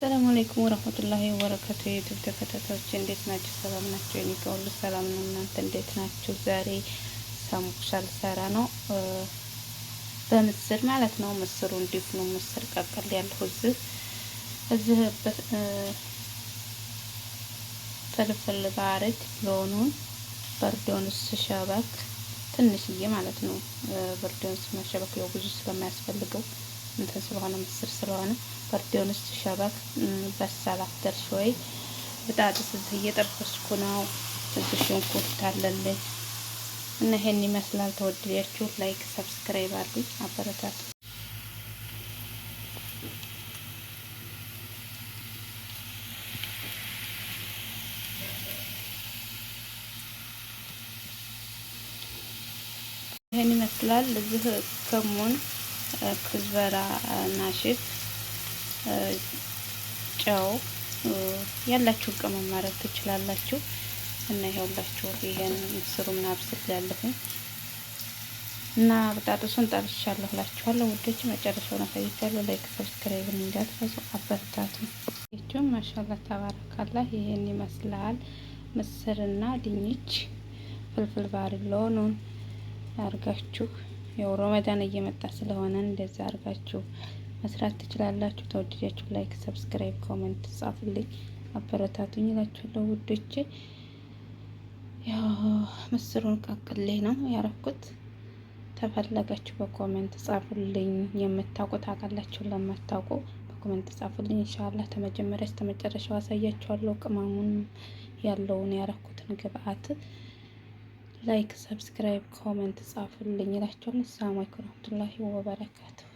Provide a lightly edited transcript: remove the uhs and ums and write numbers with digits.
ሰላም አለይኩም ወራህመቱላሂ ወበረካቱ። የ YouTube ተከታታዮች እንዴት ናችሁ? ሰላም ናችሁ? እኔ ጋር ሁሉ ሰላም ነው። እናንተ እንዴት ናችሁ? ዛሬ ሳምቡሳ ልሰራ ነው፣ በምስር ማለት ነው። ምስሩ እንዲሁ ነው። ምስር ቀቀል ያለሁ እዚህ فلفل بارد ليمون بقدونس شبت ትንሽዬ ማለት ነው። بقدونس شبت ያው ብዙ ስለማያስፈልገው እንትን ስለሆነ ምስር ስለሆነ بقدونس شبت بصل أخضر شوي بطاطس እዚህ እየጠበስኩ ነው። እዚህ ሽንኩርት አለልኝ እና ይሄን ይመስላል። ተወደዳችሁ like subscribe አድርጉኝ፣ አበረታቱ። ይሄን ይመስላል። እዚህ كمون፣ كزبرة ناشف፣ ጨው ያላችሁ ቅመም ማድረግ ትችላላችሁ። እና ይኸውላችሁ ይሄን ምስሩን አብስል ያለሁኝ እና በጣጥሱን ጠብሻለሁ እላችኋለሁ ውዶች። መጨረሻውን አሳይቻለሁ። like subscribe እንዳትረሱ፣ አበረታቱ። ይህም ማሻአላህ ተባረካላህ። ይሄን ይመስላል ምስርና ድንች فلفل بارد ليمون አርጋችሁ ያው ረመዳን እየመጣ ስለሆነ እንደዛ አርጋችሁ መስራት ትችላላችሁ። ተወደዳችሁ like፣ subscribe፣ comment ጻፉልኝ፣ አበረታቱኝ እላችኋለሁ ውዶቼ። ያው ምስሩን ቀቅሌ ነው ያረኩት። ተፈለጋችሁ በ comment ጻፉልኝ። የምታውቁ ታውቃላችሁ፣ ለማታውቁ በ comment ጻፉልኝ። ኢንሻአላህ ተመጀመሪያ እስከ መጨረሻው አሳያችኋለሁ። ቅመሙን ያለውን ያረኩትን ግብአት like፣ subscribe፣ comment ጻፉልኝ እላችኋለሁ። ሰላም አለይኩም ወራህመቱላሂ ወበረካቱሁ።